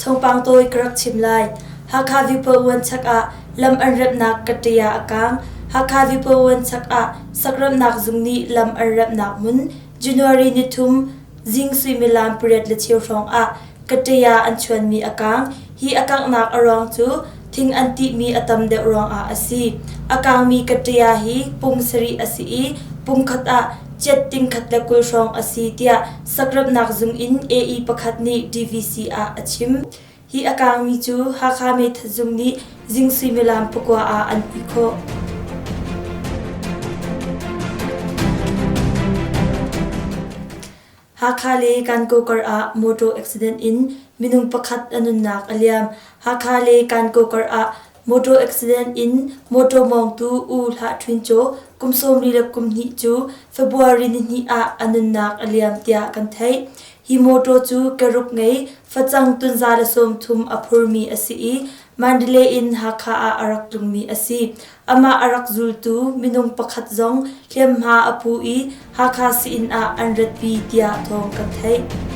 Thawngpang tawi ka rak chim lai. Hakha Vipawan chak ah lam an remhnak kaṭia a kaang. Hakha Vipawan chak ah sakremhnak zung nih lam an remhnak hmun January nithum zing suimilam pariat le cheu hrawng ah kaṭia an chuanmi a kaang. Hi a kanghnak a ruang cu thing an tihmi a tam deuh ruangah a si. A kaangmi kaṭia hi pung sarih a si i pungkhat ah chiat ting khat le 20 hrawng a si tiah sakremhnak zung in AE pakhat nih DVC ah a chim. Hi a kaangmi cu Hakha meithat zung nih zing suimilam pakua ah an hmuh khawh. Hakha le Kankaw kar ah motor accident in minung pakhat a nunnak a liam. Hakha le Kankaw kar ah motor accident in motor mawngtu U Hlah Ṭwin Caw kum 32 cu February nihnih ah a nunnak a liam tiah kan theih. Hi motor cu keruk ngei facang tunza le 30 a phurmi a si i Mandalay in Hakha ah a rak tlungmi a si. Amah a rak zultu minung pakhat zong hliamhma a pu i Hakha sii-inn ah an ratpi tiah thawng kan theih.